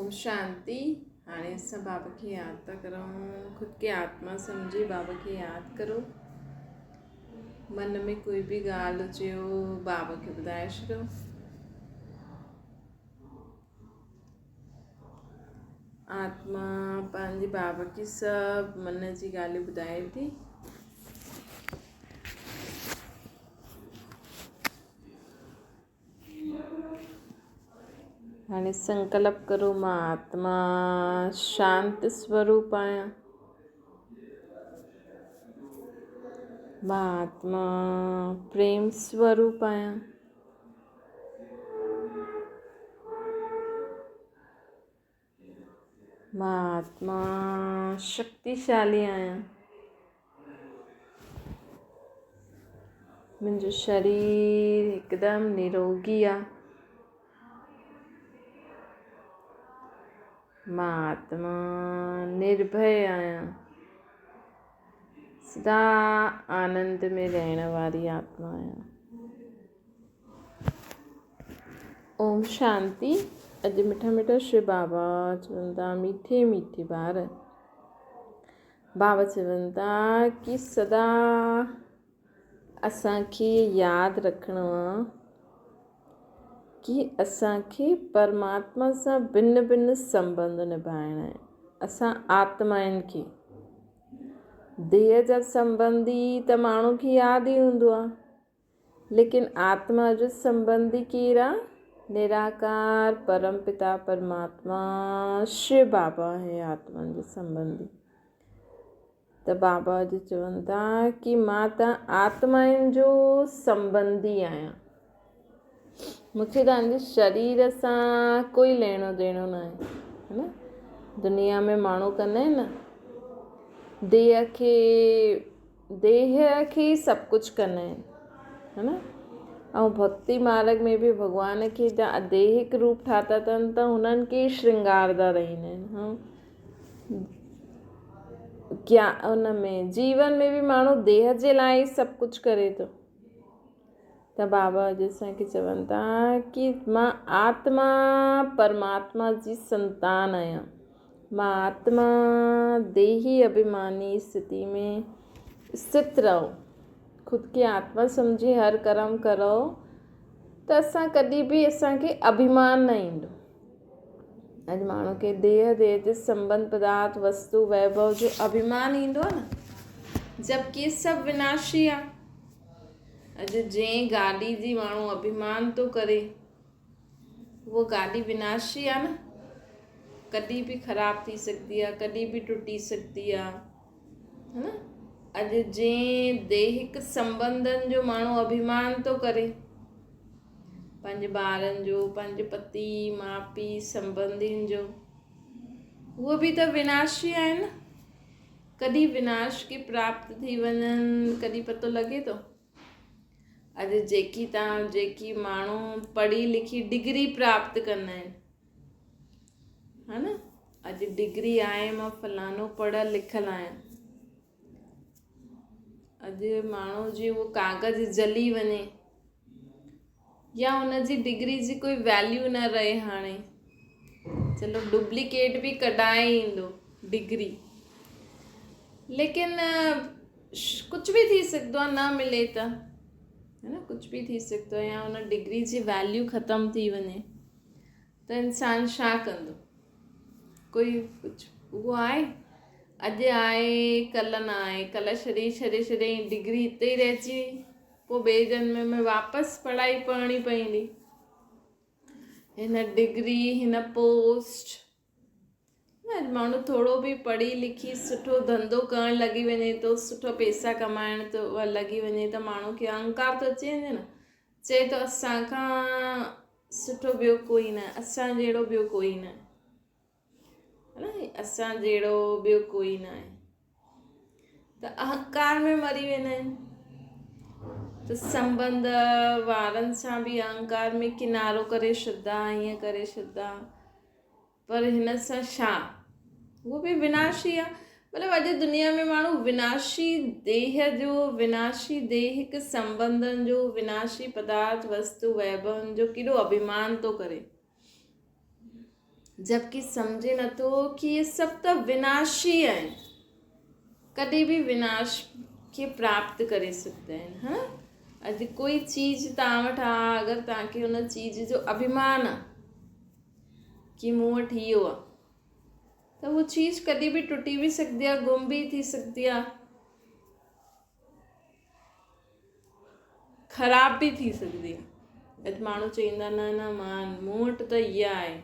اوم شانتي. هاڻي اسان بابا کي ياد ٿا ڪرون. خود کي آتما سمجهي بابا کي ياد ڪرو. من ۾ ڪوئي به ڳالهه هجيو بابا کي ٻڌائي ڇڏو. آتما پنهنجي بابا کي سڀ من جي ڳالهيون ٻڌائي ٿي. هاڻي سنڪلپ ڪرو مان آتما شانت سوروپ آهيان. مان آتما پريم سوروپ آهيان. مان آتما شڪتيشالي آهيان. منهنجو شرير هڪدم نروگي آ. مان آتما نرڀي آهيان. سدا آنند ۾ رهڻ واري آتما آهيان. اوم شانتي. اڄ مٺا مٺا شو بابا چون ٿا ميٺي ميٺي ٻار. بابا چون ٿا ڪي سدا اسان کي ياد رکڻو آ ڪي اسان کي پرماتما سان بن بن سنبنڌ نڀائڻا آهن. اسان آتمائن کي ديهه جا سنبنڌي ته ماڻهو کي ياد ئي هوندو آ. ليڪن آتما جو سنبنڌي ڪير آ؟ نراڪار پرم پتا پرماتما شو بابا آهي آتما جو سنبنڌي. ته بابا اڄ چون ٿا ڪي مان ته آتمائن جو سنبنڌي آهيان. مون کي تنهنجي شرير سان ڪوئي ليڻو ديڻو نه آهي. نه دنيا ۾ ماڻهو ڪندا آهن نه ديهه کي ديهه کي ئي سڀ ڪجهه ڪندا آهن ها نه ۽ ڀڪتي مارگ ۾ به ڀڳوان کي جا ديهڪ روپ ٺاتا اٿن ته هنن کي ئي شرنگاردا رهندا آهن ڪيا ان ۾ جيون ۾ به ماڻهو ديهه جي لاء ئي سڀ ڪجهه ڪري ٿو ته بابا اڄ اسان کي چون ٿا ڪي مان آتما پرماتما جي سنتان آهيان. مان آتما ديهي اڀيماني استٿي ۾ استٿ رهو. خود کي آتما سمجهي هر ڪرم ڪرو ته اسان ڪڏهن به اسان کي اڀيمان نه ايندو. اڄ ماڻهو کي ديهه ديهه جي سنبنڌ پدارٿ وستو ويڀو جو اڀيمان ايندو آهي نه جبڪه سڀ وناشي آهي. اڄ جنهن گاڏي جي ماڻهو اڀيمان ٿو ڪري اها گاڏي وناشي آهي نه ڪڏهن به خراب ٿي سگهندي آهي ڪڏهن به ٽٽي سگهندي آهي ها نه اڄ جنهن ديهڪ سنبنڌن جو ماڻهو اڀيمان ٿو ڪري پنهنجي ٻارن جو پنهنجي پتي ماء پيء سنبنڌين جو اهو به ته وناشي آهي نه ڪڏهن وناش کي پراپت ٿي وڃن ڪڏهن پتو لڳي ٿو. اڄ جيڪي تان جيڪي ماڻهو پڙهي لکي ڊگري پراپت ڪندا آهن ها نه اڄ ڊگري آهي مان فلانو پڙهيل لکيل آهيان اڄ ماڻهو جي اهو ڪاغذ جلي وڃي يا ان جي ڊگري جي ڪوئي ويليو نه رهي هاڻي چلو ڊپليڪيٽ به ڪڍائي ايندو ڊگري ليڪن ڪجهه به ٿي سگهندو آهي نه ملي ته ها نه ڪجهه به ٿي سگهندو آهي يا ان ڊگري جي ويليو ختم ٿي وڃي ته انسان ڇا ڪندو ڪوئي ڪجهه اهو آهي اڄ آهي ڪلهه نه آهي ڪلهه ڇڏي ڇڏي ڇڏي ڊگري هتي ئي رهجي وئي پوء ٻئي جنم ۾ واپس پڙهائي پڙهڻي پوندي. هن ڊگري، هن پوسٽ. ماڻهو ٿورو به پڙهي لکي سٺو ڌنڌو ڪرڻ لڳي وڃي ٿو، سٺو پئسا ڪمائڻ ٿو لڳي وڃي ته ماڻهو کي اهنڪار ٿو اچي وڃي نه. چئي ٿو اسان کان سٺو ٻيو ڪوئي نه، اسان جهڙو ٻيو ڪوئي نه. اسان جهڙو ٻيو ڪوئي نه آهي ته اهنڪار ۾ مري ويندا آهن ته سنبنڌ وارن سان به اهنڪار ۾ ڪنارو ڪري ڇڏدا ائين ڪري ڇڏدا پر هن سان ڇا اهو به وناشي آهي مطلب اڄ دنيا ۾ ماڻهو وناشي ديهه جو وناشي ديهڪ سنبنڌن جو وناشي پدارٿ وستو ويڀون جو ڪيڏو اڀيمان ٿو ڪري. جبڪه سمجهي نٿو ڪي اهي سڀ ته وناشي آهن، ڪڏهن به وناش کي پراپت ڪري سگهندا آهن. ها اڄ ڪوئي چيز توهان وٽ آ، اگر توهان کي ان چيز جو اڀيمان آ ڪي مون وٽ اهو آ، ته هو چيز ڪڏهن به ٽٽي به سگهندي آ، گم به ٿي سگهندي آ، خراب به ٿي سگهندي آ. اڄ ماڻهو چئيندا نه نه مان مون وٽ ته اها آهي،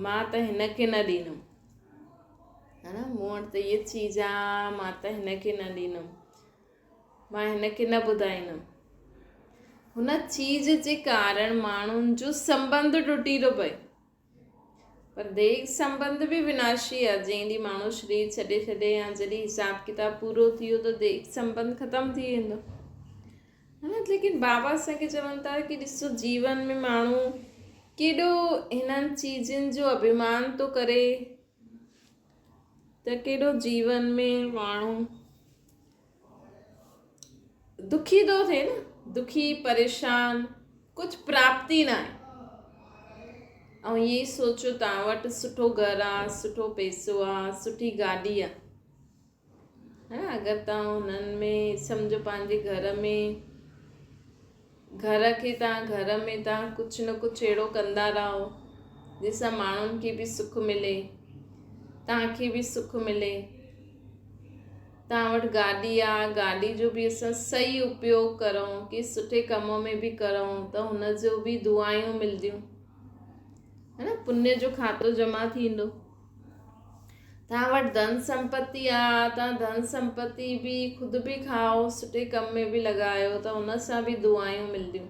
مان ته هن کي نه ڏيندم، ها نه مون وٽ ته اها چيز آ، مان ته هن کي نه ڏيندم، مان هن کي نه ٻڌائيندم. هن چيز جي ڪارڻ ماڻهن جو سنٻنڌ ٽٽي ٿو پئي. پر ديهڪ سنٻنڌ به وناشي آ. جنهن ڏينهن ماڻهو شرير ڇڏي ڇڏي يا جڏهن حساب ڪتاب پورو ٿي ويو ته ديهڪ سنٻنڌ ختم ٿي ويندو. ها نه ليڪن بابا اسان کي چون ٿا ڪي ڏسو جيون ۾ ماڻهو ڪيڏو هنن چيزن جو اڀيمان ٿو ڪري ته ڪيڏو جيون ۾ ماڻهو دکي ٿو ٿئي نه، دکي پريشان، ڪجهه پراپتي نه آهي. ۽ ائين ئي سوچو توهان وٽ سٺو گهر آ، سٺو پئسو آ، سٺي گاڏي آ، ها اگر توهان هنن ۾ سمجهو پنهنجي گهر ۾ گهر کي توهان گهر ۾ توهان ڪجهه نه ڪجهه اهڙو ڪندا رهو جنهن سان ماڻهن کي به سک ملي، توهان کي به سک ملي. توهان وٽ گاڏي آ، گاڏي جو به اسان صحيح اپيوگ ڪرون، ڪي سٺي ڪم ۾ به ڪرون ته هن جو به دعايون ملديون، ها نه، پڃ جو کاتو جمع ٿيندو. توهان وٽ ڌن سمپتي آ، توهان ڌن سمپتي به خود به کائو، سٺي ڪم ۾ به لڳايو ته ان سان به دعايون ملديون.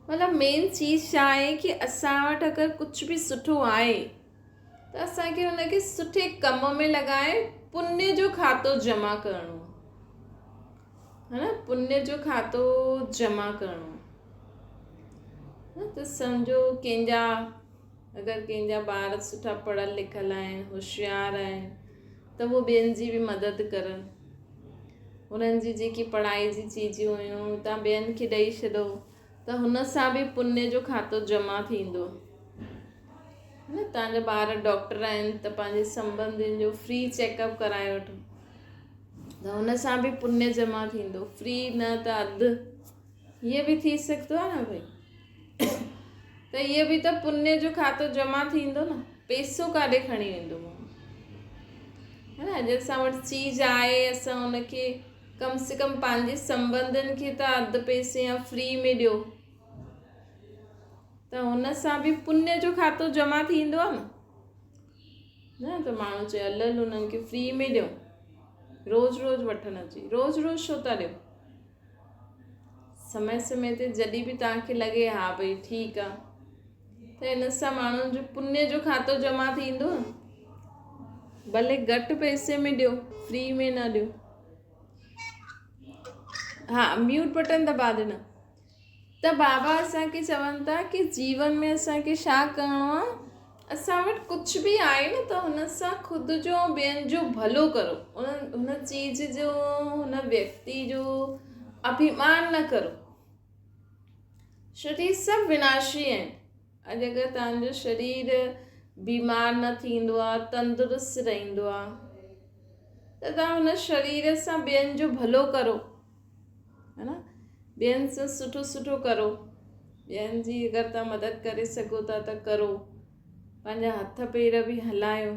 مطلب مين چيز ڇا آهي ڪي اسان وٽ اگر ڪجهه به سٺو آهي ته اسان کي ان کي سٺي ڪم ۾ لڳائي پڃ جو کاتو جمع ڪرڻو آهي، نه پڃ جو کاتو جمع ڪرڻو آهي. ته سمجهو ڪنهن جا اگر ڪنهن جا ٻار سٺا پڙهيل لکيل آهن، هوشيار آهن ته هو ٻين جي به مدد ڪرن. انهن جي جيڪي پڙهائي جي چيزون هيون تان ٻين کي ڏئي ڇڏو ته هن سان به پڃ جو کاتو جمع ٿيندو. نه تان جا ٻار ڊاڪٽر آهن ته پنهنجي سنبنڌين جو فري چيڪ اپ ڪرائي وٺو ته هن سان به پڃ جمع ٿيندو. فري نه ته اڌ هيئن به ٿي سگهندو آهي نه ڀئي. ته اهو به ته پڃ جو کاتو جمع ٿيندو نه، پيسو ڪاڏي کڻي ويندو ماڻهو؟ ها نه، اڄ اسان وٽ چيز آهي، اسان ان کي ڪم سي ڪم پنهنجي سنبنڌين کي ته اڌ پيسي يا فري ۾ ڏيو ته هن سان به پڃ جو کاتو جمع ٿيندو آهي نه. نه ته ماڻهو چئي هل هل هنن کي فري ۾ ڏيو، روز روز وٺڻ اچي، روز روز ڇو ٿا ڏيو؟ سمي سمي تي جڏهن به توهان کي لڳي ها ڀئي ٺيڪ آ ته ان سان ماڻهن جو پڃ جو کاتو جمع ٿيندو، ڀلي گهٽ پئسي ۾ ڏيو، فري ۾ نه ڏيو. ها ميوٽ بٽن دٻا ڏنا. ته بابا اسان کي چون ٿا ڪي جيون ۾ اسان کي ڇا ڪرڻو آ، اسان وٽ ڪجهه به آهي نه ته هن سان خود جو ۽ ٻين جو ڀلو ڪرو، ان هن چيز جو هن ويڪتي جو اڀيمان نه ڪرو، ڇو ته هي سڀ وناشي آهن. اڄ اگر توهان جو شرير بيمار نه ٿيندو آ، تندرست رهندو آ ته توهان هن شرير سان ٻين جو ڀلو ڪرو، ها نه، ٻين سان سٺو سٺو ڪرو، ٻين جي اگر توهان مدد ڪري سگهو ٿا ته ڪرو، پنهنجا هٿ پير به هلايو.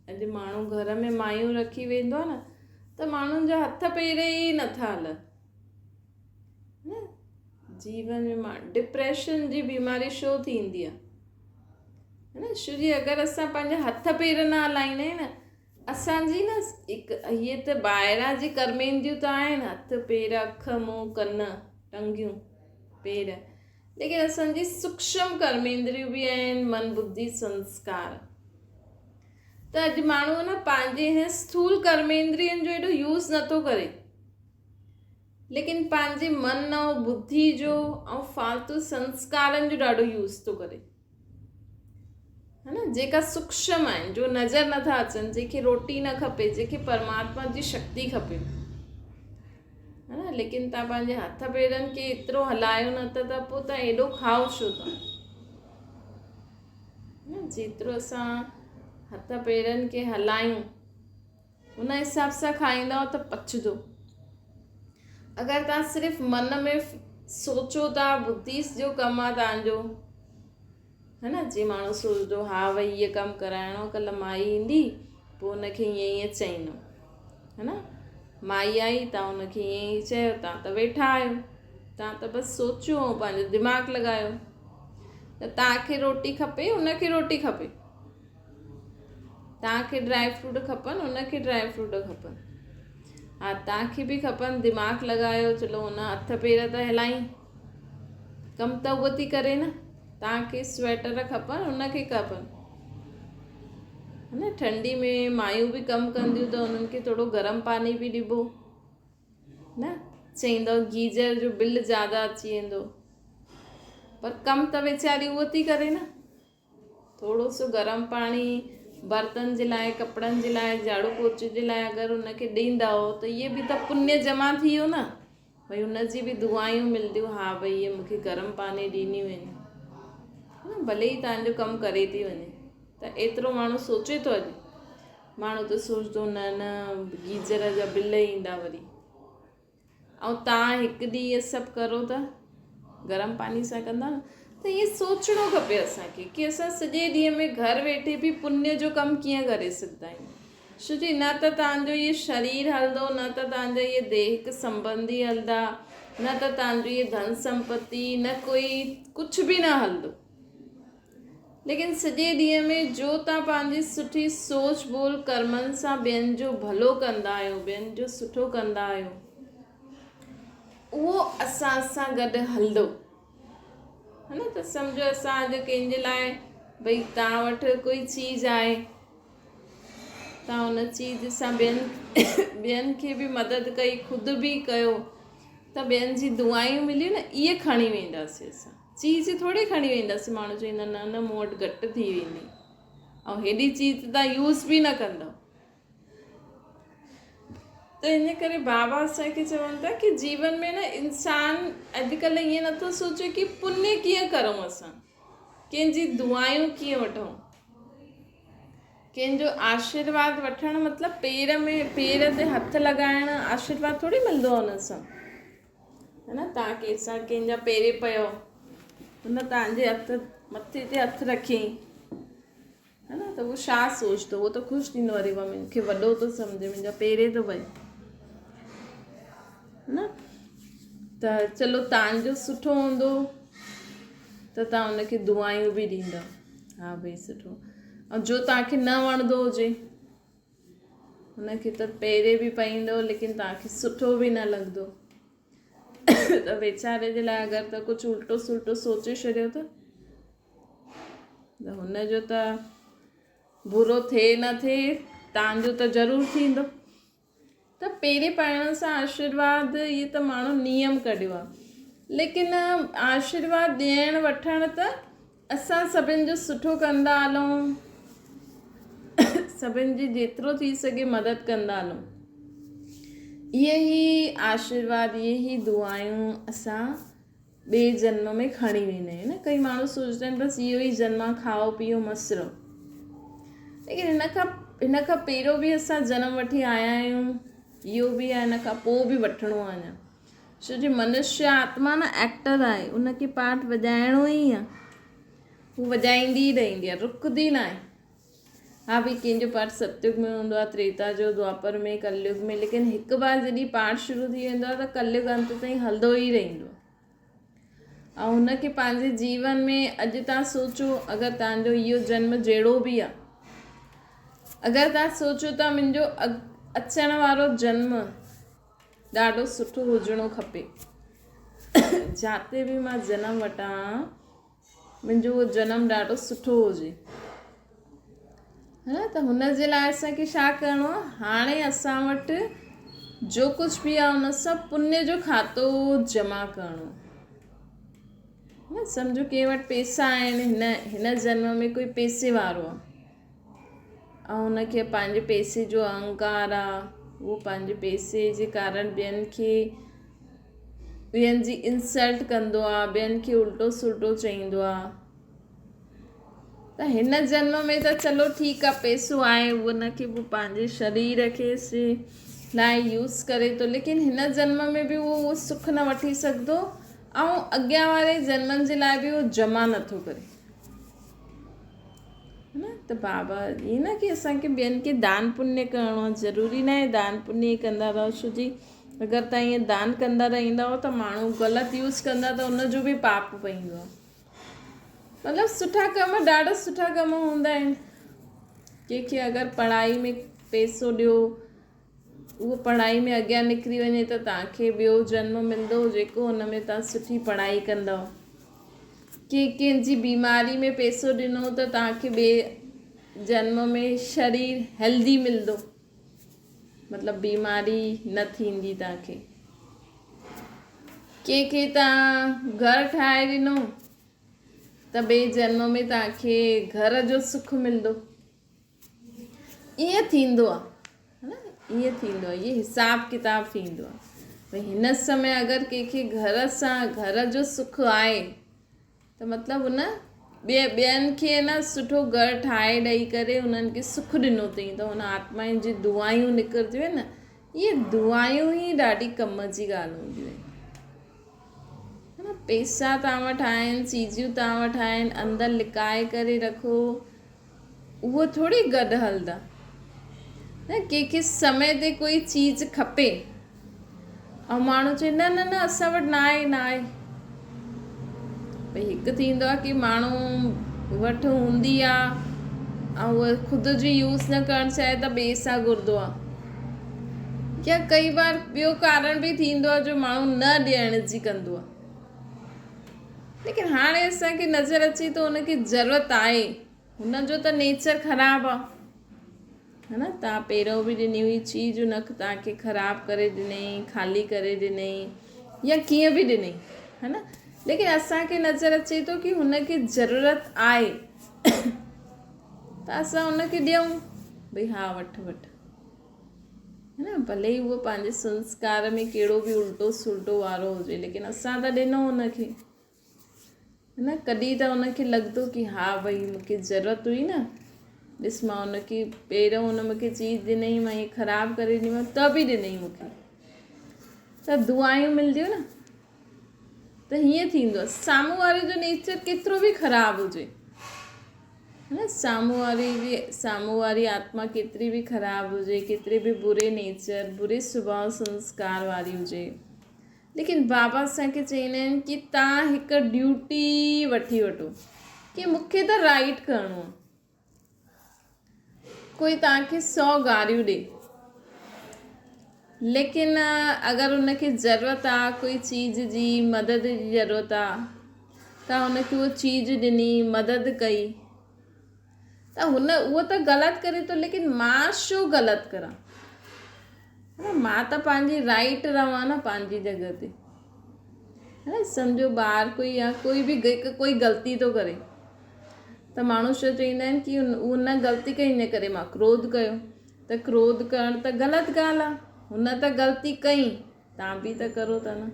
اڄ ماڻهو گهر ۾ مايون رکي ويندو آهي نه ته ماڻهن جا هٿ پير ئي نٿا هلن. نه جيون ۾ مان ڊپريشن جي بيماري ڇو ٿيندي آهي؟ نه ڇو جي اگر اسان پنهنجا هٿ پير نه هلائيندا آهيون نه اسان جي نه هڪ هيء ته ٻاهران جي ڪرمينديون ته آهن، هٿ، پير، اک، منهن، ڪن، ٽنگيون، پير، ليڪن اسان جي سوڪشم ڪرميندريون به آهن، من، ٻڌي، سنسڪار. ته اڄ ماڻهو نه پنهنجي هن اسٿول ڪرميندرين جو ايڏو يوز نٿو ڪري، ليڪن پنهنجي من ۽ ٻڌي جو ۽ فالتو سنسڪارن جو ڏاڍو يوز ٿو ڪري. ها نه، جيڪا سوڪشم آهن، جو نظر نٿا اچن، جنهن کي روٽي نه کپي، جنهن کي پرماتما جي شڪتي کپي، ها نه، ليڪن تان پنهنجي هٿ پيرن کي ايترو هلايو نه ته پوء تان ايڏو کائو ڇو ٿا؟ جيترو اسان هٿ پيرن کي هلايون ان حساب سان کائيندؤ ته پچندو. اگر توهان صرف من ۾ سوچو ٿا ٻڌي جو ڪم آ توهان جو ها نه جي ماڻهو سوچندو ها ڀئي هيء ڪم ڪرائڻو ڪلهه مائي ايندي پوء ان کي ائين ائين چئيندم ها نه مائي آئي توهان ان کي ائين ائين چيو توهان ته ويٺا آهيو توهان ته بس سوچيو ۽ پنهنجو دماغ لڳايو ته توهان کي روٽي کپي ان کي روٽي کپي توهان کي ڊرائي فروٽ کپن ان کي ڊرائي فروٽ کپن ها توهان کي به کپن دماغ لڳايو چلو هن هٿ پير ته هلائين ڪم ته اهو ٿي ڪري نه توهان کي سوئيٽر کپن ان کي کپن نه ٺنڊي ۾ مايون به ڪم ڪنديون ته انهن کي ٿورو گرم پاني به ڏبو نه چئيندو گيزر جو بل زياده اچي ويندو پر ڪم ته ويچاري اهو ٿي ڪري نه ٿورو سو گرم پاڻي برتن جي لاء، ڪپڙن جي لاء، جهاڙو پوچي جي لاء اگر ان کي ڏيندؤ ته اهي به ته پڃ جمع ٿي ويو نه. ڀئي ان جي به دعايون ملنديون ها ڀئي اهي مون کي گرم پاني ڏنيون آهن. نه ڀلي ئي توهان جو ڪم ڪري ٿي وڃي ته ايترو ماڻهو سوچي ٿو اڄ. ماڻهو ته سوچندو نه نه گيزر جا بل ايندا وري. ۽ توهان هڪ ڏينهن اهي سڀ ڪرو ته گرم پاني سان ڪندا نه ته ائين سوچڻو کپي اسان کي ڪي اسان سڄي ڏينهن ۾ گهر ويٺي به پڃ جو ڪم ڪيئن ڪري سگهندا آهيون ڇو جي نه ته توهان جو اهي شرير هلندو نه ته توهان جا اهي ديهڪ سنبنڌي هلندا نه ته توهان جو اهي ڌن سمپتي نه ڪوئي ڪجهه به نه هلندو ليڪن سڄي ڏينهن ۾ جو توهان پنهنجي سٺي سوچ ٻول ڪرمن سان ٻين جو ڀلو ڪندا آهيو، ٻين جو سٺو ڪندا آهيو، اهو اسان سان گڏ هلندو. ها نه ته سمجهو اسان اڄ ڪنهن جي لاء ڀئي توهان وٽ ڪوئي چيز آهي، توهان ان چيز سان ٻين ٻين کي به مدد ڪئي، خود به ڪيو ته ٻين جي دعائون مليون نه، اهي کڻي وينداسين اسان. چيز ٿوري کڻي ويندس ماڻهو چئيندا نه نه مون وٽ گهٽ ٿي ويندي ۽ هيڏي چيز ته تان يوز به نه ڪندو ته ان ڪري بابا اسان کي چون ٿا ڪي جيون ۾ نه انسان اڄڪلهه ائين نٿو سوچي ڪي پڃ ڪيئن ڪرون اسان ڪنهن جي دعايون ڪيئن وٺون ڪنهن جو آشيرواد وٺڻ مطلب پير ۾ پير تي هٿ لڳائڻ آشيرواد ٿوري ملندو آهي ان سان ها نه توهان ڪنهن سان ڪنهن جا پيري پيو هن توهان جي هٿ مٿي تي هٿ رکيائين ها نه ته هو ڇا سوچندو هو ته خوش ٿيندو اري واهه مون کي وڏو ٿو سمجهي منهنجا پيري ٿو پئي نه ته چلو توهان جو سٺو هوندو ته توهان هن کي دعايون به ڏيندا ها ڀئي سٺو ۽ جو توهان کي نه وڻندو هجي هن کي ته پيري به پئيندو ليڪن توهان کي سٺو به نه لڳندو ته ويچاري جي لاء اگر ته ڪجهه الٽو سلٽو سوچي ڇڏيو ته هن جو ته برو ٿئي نه ٿئي توهان جو ته ضرور ٿيندو ته پيري پائڻ سان آشيرواد اهي ته ماڻهو نيم ڪڍيو آهي ليڪن آشيرواد ڏيڻ وٺڻ ته اسان سڀن جو سٺو ڪندا هلون سڀن جي جيترو ٿي سگهي مدد ڪندا هلون اهي ئي آشيرواد اهي ئي دعايون اسان ٻئي جنم ۾ کڻي ويندا آهيون نه ڪئي ماڻهو سوچدا آهن بس اهو ئي جنم آهي کائو پيئو مست رهو ليڪن هن کان هن کان پهريون به اسان جنم وٺي آيا آهيون اهو به آهي هن کان پوء به وٺڻو آهي اڃا ڇو جي منشي آتما نه ايڪٽر آهي ان کي پارٽ وڄائڻو ئي آهي هو وڄائيندي ئي رهندي آهي رڪندي نه آهي ها ڀئي ڪنهن جو پارٽ ستيگ ۾ هوندو آهي تريتا جو دوآپر ۾ ڪليگ ۾ ليڪن هڪ بار جڏهن پارٽ شروع ٿي ويندو آهي ته ڪليگ انت تائين هلندو ئي رهندو آهي ۽ هن کي پنهنجي جيون ۾ اڄ تان سوچو اگر تان جو اهو جنم جهڙو به آهي اگر تان سوچو ته منهنجو اچڻ وارو جنم ڏاڍو سٺو هجڻو کپي جاتي به مان جنم وٺان منهنجو اهو جنم ڏاڍو سٺو هجي ها ته هن جي لاء اسان کي ڇا ڪرڻو آهي هاڻي اسان وٽ جو ڪجهه به آهي ان سان پڃ جو کاتو جمع ڪرڻو آهي سمجهو ڪنهن وٽ پيسا آهن هن هن جنم ۾ ڪوئي پيسي وارو آهي ۽ هن کي پنهنجي پئسي جو اهنڪار آ اهو پنهنجي پئسي جي ڪارڻ ٻين کي ٻين جي انسلٽ ڪندو آ ٻين کي الٽو سلٽو چئيندو آ ته هن جنم ۾ ته چلو ٺيڪ آ پئسو آهي اهو ان کي به پنهنجي شرير کي لاء يوز ڪري ٿو ليڪن هن جنم ۾ به اهو اهو سک نه وٺي سگهندو ۽ اڳيان واري جنمن جي لاء به اهو جمع نٿو ڪري نه ته بابا ائين نه ڪي اسانکي ٻين کي دان پني ڪرڻو آهي ضروري نه آهي دان پني ڪندا رهو ڇو جي اگر توهان ائين دان ڪندا رهندؤ ته ماڻهو غلط يوز ڪندا ته ان جو به پاپ پوندو آهي مطلب سٺا ڪم ڏاڍا سٺا ڪم هوندا آهن ڪنهن کي اگر پڙهائي ۾ پئسو ڏيو اهو پڙهائي ۾ اڳيان نڪري وڃي ته توهان کي ٻيو جنم ملندو جيڪو ان ۾ توهان سٺي پڙهائي ڪندؤ ڪنهن ڪنهن جي بيماري ۾ پئسو ڏنو ته توهان کي ٻئي جنم ۾ شرير هيلدي ملندو مطلب بيماري نه ٿيندي توهان کي ڪنهن کي توهان گهر ٺاهي ڏنو ته ٻئي جنم ۾ توهان کي گهر جو سک ملندو. ائين ٿيندو آهي نه ائين ٿيندو آهي اهي حساب ڪتاب ٿيندو آهي ڀئي هن سمي اگر ڪنهن کي گهر سان گهر جو سک آهي ته مطلب هن ٻئي ٻين کي نه سٺو گهر ٺاهي ڏئي ڪري انهن کي سک ڏنو اٿئي ته هن آتمائن جي دعائون نڪرنديون آهن نه اهي دعائون ئي ڏاڍي ڪم جي ڳالهه هونديون آهن پيسا توهان وٽ آهن چيزيون توهان وٽ آهن اندر لڪائي ڪري رکو اهو ٿوري گڏ هلندا. نه ڪنهن کي سمي تي ڪوئي چيز کپي ۽ ماڻهو چئي نه نه نه اسان وٽ نه آهي نه آهي ڀئي هڪ ٿيندو آهي ڪي ماڻهو وٽ هوندي آهي ۽ اهو خود جي يوز نه ڪرڻ چاهي ته ٻئي سان گهرندو آهي يا ڪئي بار ٻيو ڪارڻ به ٿيندو آهي جو ماڻهو نه ڏيڻ جي ڪندو آهي ليڪن هاڻي اسان کي نظر اچي ٿو هن کي ضرورت آهي هن جو ته نيچر خراب آ ها نه تان پهريون به ڏني هئي چيز هن تان کي خراب ڪري ڏنئي خالي ڪري ڏنئي يا ڪيئن به ڏنئي ها نه ليڪن اسان کي نظر اچي ٿو ڪي هن کي ضرورت آهي ته اسان هن کي ڏيون ڀئي ها وٺ وٺ ها نه ڀلي ئي اهو پنهنجي سنسڪار ۾ ڪهڙو به الٽو سلٽو وارو هجي ليڪن اسان ته ڏنو هن کي نه ڪڏهن ته هن کي لڳندو ڪي ها ڀئي مونکي ضرورت هئي نه ڏس مان هن کي پهريون هن مونکي چيز ڏنئي مان هيء خراب ڪري ڏني ته به ڏنئي مونکي ته دعائون ملنديون نه ته هيئن ٿيندو آهي سامهون واري جو نيچر ڪيترو به خراب هجي نه سامهون واري جي سامهون واري آتما ڪيتري به خراب هجي ڪيتري به بري نيچر بري سڀاء سنسڪار واري هجي ليڪن بابا اسان کي چئيندا آهن ڪي تان هڪ ڊيوٽي وٺي وٺو ڪي مونکي ته رائٽ ڪرڻو آهي ڪوئي توهان کي سو گاريون ڏي ليڪن اگر ان کي ضرورت آ ڪوئي چيز جي مدد جي ضرورت آ ته ان کي اهو چيز ڏني مدد ڪئي ته هن اهو ته غلط ڪري ٿو ليڪن مان ڇو غلط ڪران مان ته پنهنجي رائٽ رهان نه پنهنجي جڳهه تي ها سمجهو ٻار ڪوئي يا ڪوئي به ڪوئي غلطي ٿو ڪري ته ماڻهو ڇو چئيندا آهن ڪي هن غلطي ڪئي ان ڪري مان ڪروڌ ڪيو ته ڪروڌ ڪرڻ ته غلط ڳالهه آهي هن ته غلطي ڪئي تان به ته ڪرو ٿا نه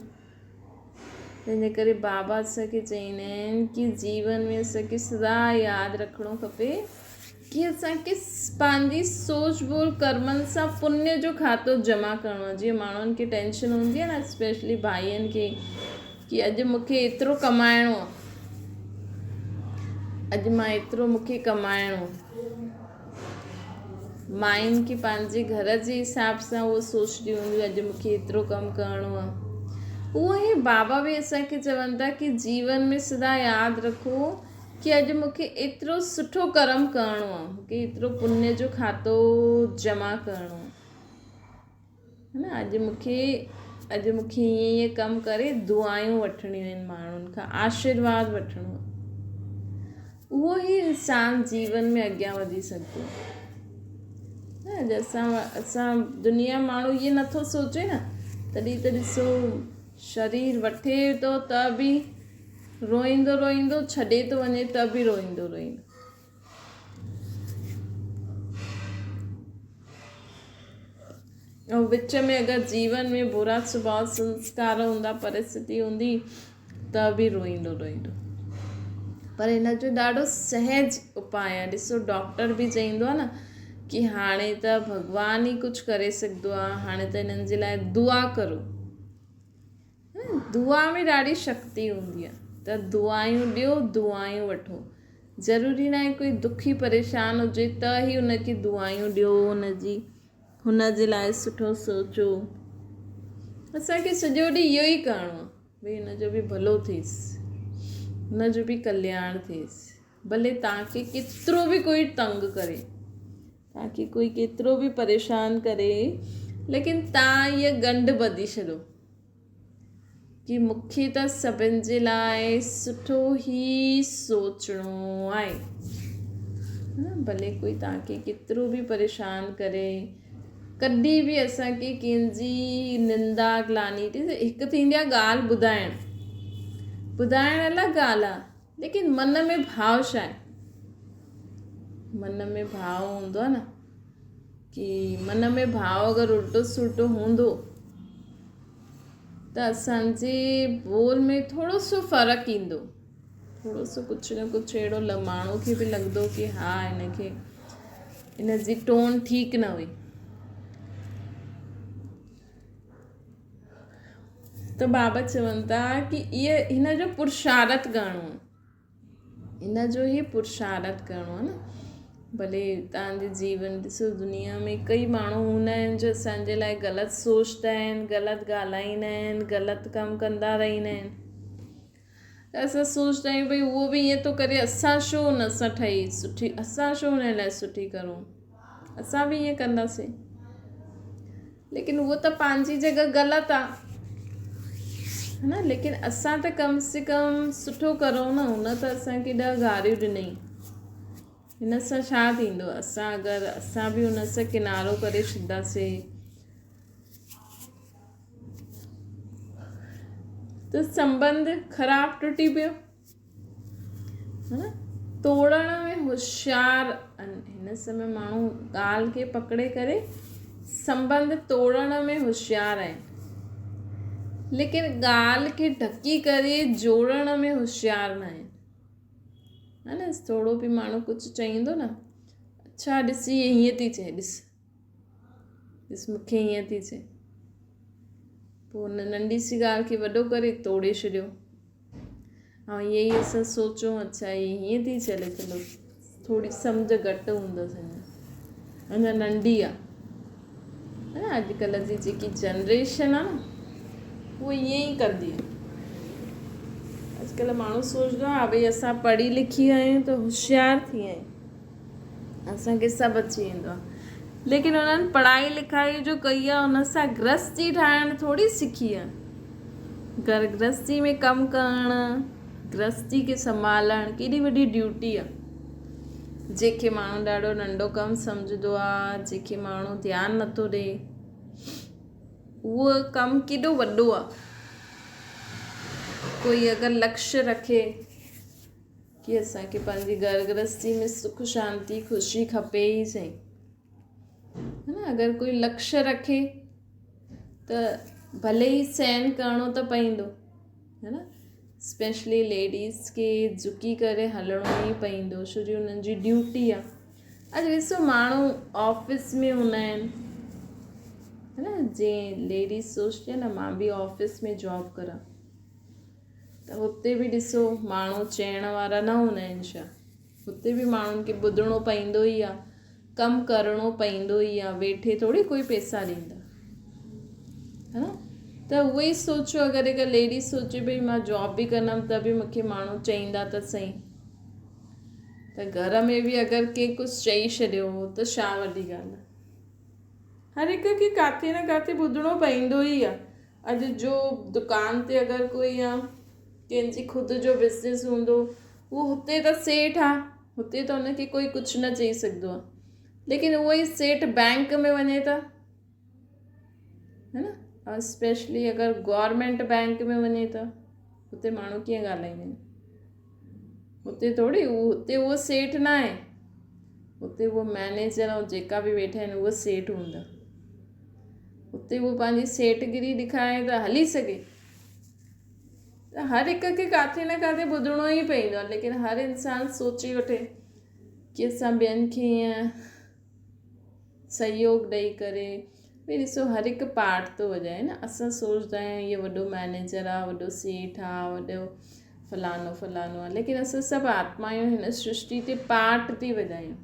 تنهنجي ڪري بابا اسان کي چئيندا آهن ڪي جيون ۾ اسان کي سدا ياد رکڻو کپي ڪي اسان کي پنهنجي سوچ ٻول ڪرمن سان پڃ جو کاتو جمع ڪرڻو آهي جيئن ماڻهن کي ٽينشن هوندي آهي نه اسپيشلي ڀائين کي ڪي اڄ مون کي ايترو ڪمائڻو آهي اڄ مان ايترو مون کي ڪمائڻو آهي ماين کي پنهنجي گهر جي حساب سان اهو سوچنديون هونديون اڄ مون کي ايترو ڪم ڪرڻو آهي اهو ئي بابا به اسان کي چون ٿا ڪي جيون ۾ سدا ياد رکو ڪي اڄ مون کي ايترو سٺو ڪرم ڪرڻو آهي مون کي ايترو پڃ جو کاتو جمع ڪرڻو آهي نه اڄ مون کي اڄ مون کي ائين ائين ڪم ڪري دعائون وٺڻيون آهن ماڻهن کان آشيرواد وٺڻو آهي اهو ئي انسان جيون ۾ اڳيان وڌي سگهندو نه اڄ اسان اسان دنيا ماڻهو ائين نٿو سوچي نه تڏهن ته ڏسو شرير وٺي ٿو ته به روئيندو روئيندو ڇڏي ٿو وڃي ته به روئيندو روئيندو ۽ وچ ۾ اگر جيون ۾ برا سڀاء سنسڪار هوندا پرسٿتي هوندي ته به روئيندو روئيندو. پر هن جو ڏاڍو سهج اپاء آهي. ڏسو ڊاڪٽر به چئيندو آهي نه ڪي هاڻي ته ڀڳوان ئي ڪجهه ڪري سگهندو آهي، هاڻي ته هنن جي لاء دعا ڪرو. دعا ۾ ڏاڍي شڪتي هوندي آهي ته دعايون ڏيو دعايون وٺو. ضروري ناهي ڪوئي دکي پريشان هجي ته ئي ان کي دعايون ڏيو ان جي هن جي لاء سٺو سوچو. اسان کي سڄو ڏينهن اهو ئي ڪرڻو آهي. ڀئي هن جو به ڀلو ٿئيس، هن جو به ڪلياڻ ٿئيس، ڀلي توهان کي ڪيترو به ڪوئي تنگ ڪري، توهان کي ڪوئي ڪيترو به پريشان ڪري، ليڪن توهان هيء ڳنڍ ٻڌي ڇڏو ڪي مون کي ته سڀن جي لاء سٺو ئي سوچڻو آهي. ڀلي ڪوئي توهان کي ڪيترو به پريشان ڪري. ڪڏهن به اسان کي ڪنهن جي نندا گلاني هڪ ٿيندي آهي ڳالهه ٻڌائڻ ٻڌائڻ الڳ ڳالهه آهي ليڪن من ۾ ڀاو ڇا آهي من ۾ ڀاو هوندو آهي نه ڪي من ۾ ڀاو اگر الٽو سلٽو هوندو ته اسانجي ٻول ۾ ٿورو سو فرق ايندو ٿورو سو ڪجهه نه ڪجهه اهڙو ماڻهو کي به لڳندو ڪي ها هن کي ان جي ٽون ٺيڪ نه هئي ته بابا چون ٿا ڪي اهي هن جو پرشارٿ ڪرڻو آهي هن جو ئي پرشارٿ ڪرڻو آهي نه ڀلي توهان جي جيون ڏسو دنيا ۾ ڪئي ماڻهو هوندا آهن جو اسان جي لاء غلط سوچدا آهن غلط ڳالهائيندا آهن غلط ڪم ڪندا رهندا آهن ته اسان سوچدا آهيون ڀئي اهو به ائين ٿو ڪري اسان ڇو ان سان ٺهي سٺي اسان ڇو ان لاء سٺي ڪرون اسان به ائين ڪنداسين ليڪن اهو ته پنهنجي جڳهه غلط آهي نه ليڪن اسان ته ڪم سي ڪم سٺو ڪرون نه هن ته اسانکي ڏهه گاريون ڏنئي هن سان ڇا ٿيندو اسان اگر اسان به هن سان ڪنارو ڪري ڇڏنداسين ته سنٻنڌ خراب ٽٽي پيو. ٽوڙڻ ۾ هوشيار هن سمي ماڻهو ڳالهه کي پڪڙي ڪري سنٻنڌ ٽوڙڻ ۾ هوشيار آهن ليڪن ڳالهه کي ڍڪي ڪري جوڙڻ ۾ هوشيار نه آهن ها نه ٿورو به ماڻهو ڪجهه چئيندو نه اڇا ڏس هيء هيئن ٿي چئي ڏس ڏس مون کي ائين ٿي چئي. پوء ان ننڍي سي ڳالهه کي وڏو ڪري توڙي ڇڏيو. ۽ ائين ئي اسان سوچون اڇا هي هيئن ٿي چلي چلو ٿوري سمجهه گهٽ هوندس اڃا اڃا ننڍي آ نه اڄڪلهه جي جيڪي جنريشن آ نه اهو ائين ئي ڪندي آ اڄڪلهه ماڻهو سوچندو آ ڀئي اسان پڙهي لکي آيا آهيون ته هوشيار ٿي ويا آهيون اسان کي سڀ اچي ويندو آهي ليڪن انهن پڙهائي لکائي جو ڪئي آهي ان سان گرهستي ٺاهڻ ٿوري سکي آهي گهر گرهستي ۾ ڪم ڪرڻ گرهستي کي سنڀالڻ ڪيڏي وڏي ڊيوٽي آهي جنهن کي ماڻهو ڏاڍو ننڍو ڪم سمجهندو آهي جنهن کي ماڻهو ڌيان نٿو ڏئي اهو ڪم ڪيڏو وڏو آهي ڪوئي اگر لڪشيه رکي ڪي اسان کي پنهنجي گهر گرهستي ۾ سک شانتي خوشي کپي ئي سهي ها نه اگر ڪوئي لڪشيه رکي ته ڀلي ئي سهن ڪرڻو ته پوندو ها نه اسپيشلي ليڊيز کي جهڪي ڪري هلڻو ئي پوندو ڇو جو انهن جي ڊيوٽي آهي اڄ ڏسو ماڻهو آفيس ۾ هوندا آهن ها نه جيئن ليڊيز سوچتي آهي نه مان به آفيس ۾ جاب ڪران ته هتي به ڏسو ماڻهو چئڻ وارا نه هوندا آهن ڇا؟ هتي به ماڻهن کي ٻڌڻو پوندو ئي آهي، ڪم ڪرڻو پوندو ئي آهي، ويٺي ٿوري ڪوئي پئسا ڏيندا. ها نه ته اهو ئي سوچو اگر هڪ ليڊيز سوچي پئي مان جاب به ڪندم ته به مون کي ماڻهو چئيندا ته سهي ته گهر ۾ به اگر ڪنهن ڪجهه چئي ڇڏيو ته ڇا وڏي ڳالهه آهي. هر هڪ کي ڪاٿي نه ڪاٿي ٻڌڻو پوندو ئي آهي. اڄ جو دڪان تي اگر ڪوئي يا ڪنهن جي خود جو بزنس هوندو اهو هتي ته سيٺ آ هتي ته ان کي ڪوئي ڪجهه نه چئي سگهندو آ ليڪن اهو ئي سيٺ بينڪ ۾ وڃي ته ها نه اسپيشلي اگر گورنمينٽ بينڪ ۾ وڃي ته هتي ماڻهو ڪيئن ڳالهائيندا آهن هتي ٿوري اهو هتي اهو سيٺ نه آهي هتي اهو مئنيجر ۽ جيڪا به ويٺا آهن اهو سيٺ هوندا اتي هو پنهنجي سيٺگيري ڏيکاري ته هلي سگهي. ته هر هڪ کي ڪاٿي نه ڪاٿي ٻڌڻو ئي پوندو آهي ليڪن هر انسان سوچي وٺي ڪي اسان ٻين کي ائين سهيوگ ڏئي ڪري ڀئي ڏسو هر هڪ پارٽ ٿو وڄائي نه اسان سوچدا آهيون اهو وڏو مئنيجر آهي وڏو سيٺ آهي وڏو فلاڻو فلاڻو آهي ليڪن اسان سڀ آتما آهيون هن سرشٽي تي پارٽ ٿي وڄايون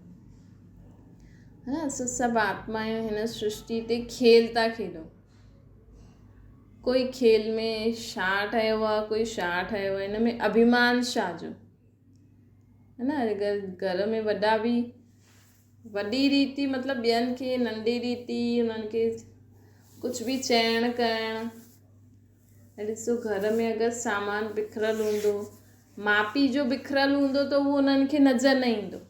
ها اسان سڀ آتما آهيون هن سرشٽي تي کيل ٿا کيڏون ڪوئي کيل ۾ ڇا ٺهيو آهي ڪوئي ڇا ٺهيو آهي هن ۾ اڀيمان ڇا جو هي نه اگر گهر ۾ وڏا به وڏي ريتي مطلب ٻين کي ننڍي ريتي انهن کي ڪجهه به چئڻ ڪرڻ ۽ ڏسو گهر ۾ اگر سامان بکريل هوندو ماء پيء جو بکريل هوندو ته اهو انهن کي نظر نه ايندو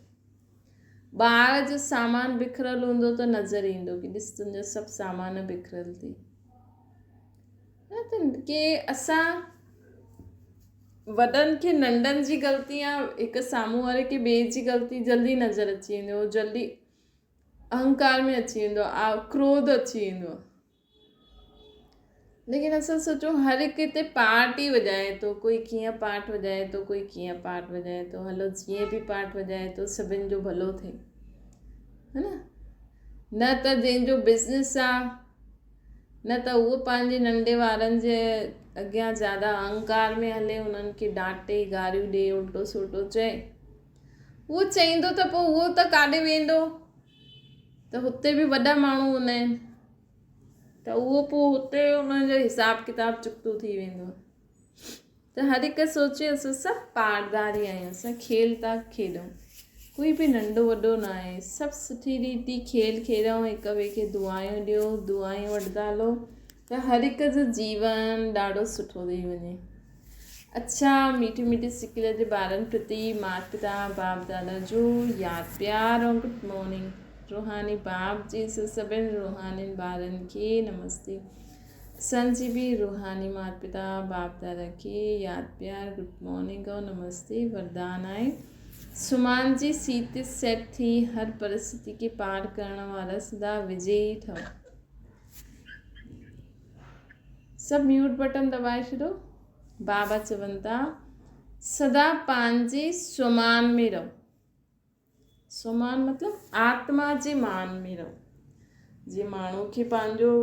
ٻار جو سامان بکريل هوندو ته نظر ايندو ڪي ڏس تنهنجو سڀ سامان بکريل ٿي نه ته ڪي اسان وڏن کي ننڍن جي غلطي يا هڪ سامهون واري کي ٻئي جي غلطي جلدي نظر اچي ويندي هو جلدي اهنڪار ۾ اچي ويندو آهي ڪروڌ اچي ويندو آهي ليڪن اسان سوچون هر هڪ هتي پارٽ ئي وڄائي ٿو ڪوئي ڪيئن پارٽ وڄائي ٿو ڪوئي ڪيئن پارٽ وڄائي ٿو هلو جيئن به پارٽ وڄائي ٿو سڀن جو ڀلو ٿئي ها نه نه ته جنهن جو بزنس آ نه ته اهو پنهنجي ننڍي وارن جي اڳيان زياده اهنڪار ۾ هلي انهن کي ڊانٽي گاريون ڏي الٽو سلٽو چئي اهو چئيندو ته پوء اهو ته ڪاڏي ويندو ته هتي به وڏا ماڻهو هوندا آهن ته اهو پوء هتي ان جو حساب ڪتاب چڪتو ٿي ويندو ته هر هڪ سوچي اسان سڀ پارداري آهيون اسان کيل ٿا کيڏون ڪوئي به ننڍو وڏو نه آهي سڀ سٺي ريتي کيل کيڏون هڪ ٻئي کي دعايون ڏيو دعايون وٺندا هلو ته هر هڪ جو جيون ڏاڍو سٺو ٿي وڃي اڇا ميٺي ميٺي سڪيل جي ٻارن پرتي مات پتا باپ دادا جو ياد پيار ۽ گڊ مارننگ روحاني باپ جي سڀن روحانين ٻارن کي نمستي اسان جي به روحاني مات پتا باپ دادا کي ياد پيار گڊ مارننگ ۽ نمستي وردان آهي سمان جي سيت سيٽ ٿي هر پرستي کي پار ڪرڻ وارا سدا وجئي ٺهو سڀ ميوٽ بٽڻ دٻائي ڇڏو. بابا چون ٿا سدا پنهنجي سومان ۾ رهو. سومان مطلب آتما جي مان ۾ رهو. جي ماڻهو کي پنهنجو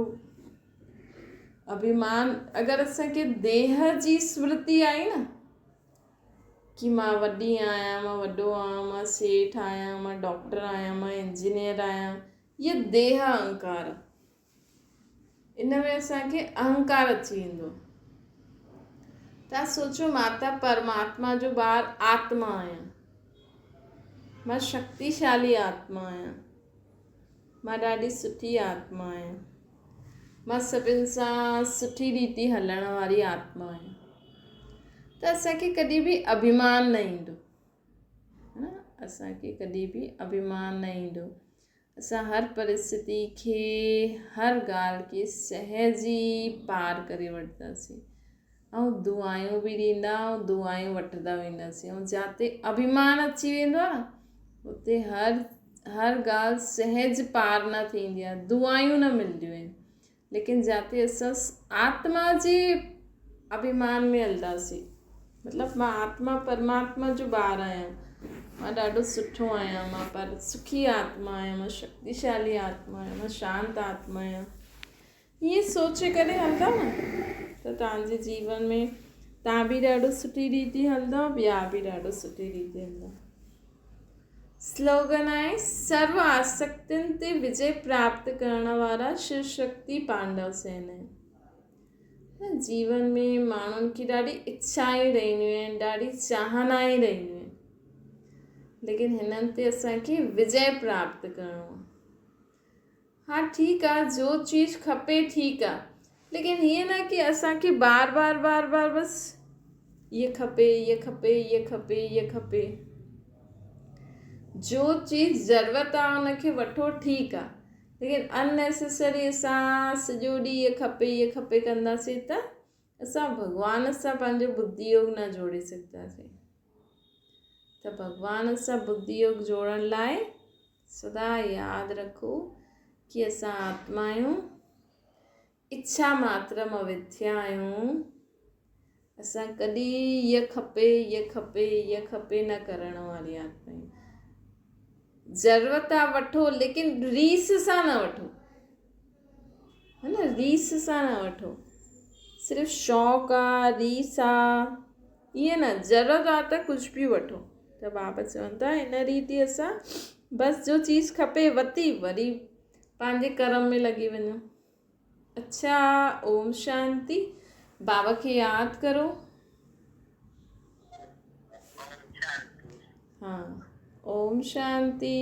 اڀيمان اگر اسان کي ديهه جي سمرتي آئي نه ڪي مان وڏي آهيان مان وڏو آهيان مان سيٺ آهيان مان ڊاڪٽر آهيان مان انجنيئر آهيان هيء ديهه اهنڪار ان ۾ اسان کي اهنڪار اچي ويندو. تان سوچو مان ته پرماتما جو ٻار آتما آهيان. مان شڪتيشالي آتما آهيان. مان ڏاڍي سٺي آتما آهيان. مان سڀن سان سٺي ريتي هلڻ واري آتما آهيان. ته اسان کي ڪڏهن به اڀيمان نه ايندو. اسان کي ڪڏهن به اڀيمان نه ايندو. اسان هر پرستتي کي، هر ڳالهه کي سهج ئي پار ڪري وٺنداسين ۽ دعايون به ڏيندا ۽ دعايون وٺندا وينداسين ۽ جاتي اڀيمان اچي ويندو آهي نه اتي هر هر ڳالهه سهج پار نه ٿيندي آهي دعايون نه ملنديون آهن ليڪن جاتي اسان آتما جي اڀيمان ۾ هلنداسين مطلب مان آتما پرماتما جو ٻار آهيان مان ڏاڍو سٺو آهيان مان پر سکي آتما آهيان مان شڪتيشالي آتما آهيان مان شانت آتما آهيان ائين سوچي ڪري هلندا نه ته توهان جي جيون ۾ توهان به ڏاڍو سٺي ريتي هلندا ٻيا به ڏاڍو سٺي ريتي هلندا سلوگن آهي، سرو آسڪتين تي وجي پراپت ڪرڻ وارا شو شڪتي پانڊو سين آهن. جيون ۾ ماڻهن کي ڏاڍي اڇائون رهنديون آهن، ڏاڍي چاهنائون رهنديون آهن، ليڪن هنن تي اسان کي وجي پراپت ڪرڻو آهي. ها ٺيڪ آ جو چيز کپي ٺيڪ آ ليڪن هيئن نه ڪي اسان کي بار بار بار بار بس هيء کپي هيء کپي هيء کپي هيء کپي جو چيز ضرورت آ ان کي وٺو ٺيڪ آ ليڪن ان نيسيسري اسان سڄو ڏينهن هيء کپي هيء کپي ڪنداسين ته اسان ڀڳوان سان پنهنجو ٻڌي يوگ نه جوڙي سگهنداسين ته ڀڳوان سان ٻڌي يوگ جوڙڻ لاء سدا ياد رکو ڪي اسان آتما آهيون، اڇا ماتر مان وٿيا آهيون. اسان ڪڏهن هيء کپي، هيء کپي، هيء کپي نه ڪرڻ واري عادت آهيون. ضرورت آ وٺو ليڪن ريس سان نه وٺو، ها نه، ريس سان نه وٺو. صرف شوق آ، ريس آ، ائين نه، ضرورت آ ته ڪجهه به وٺو. ته بابا چون ٿا ان ريتي اسان بس جو چيز کپي وتي وري پنهنجي ڪرم ۾ لڳي وڃو. اڇا اوم شانتي. بابا کي ياد ڪرو. ها اوم شانتي.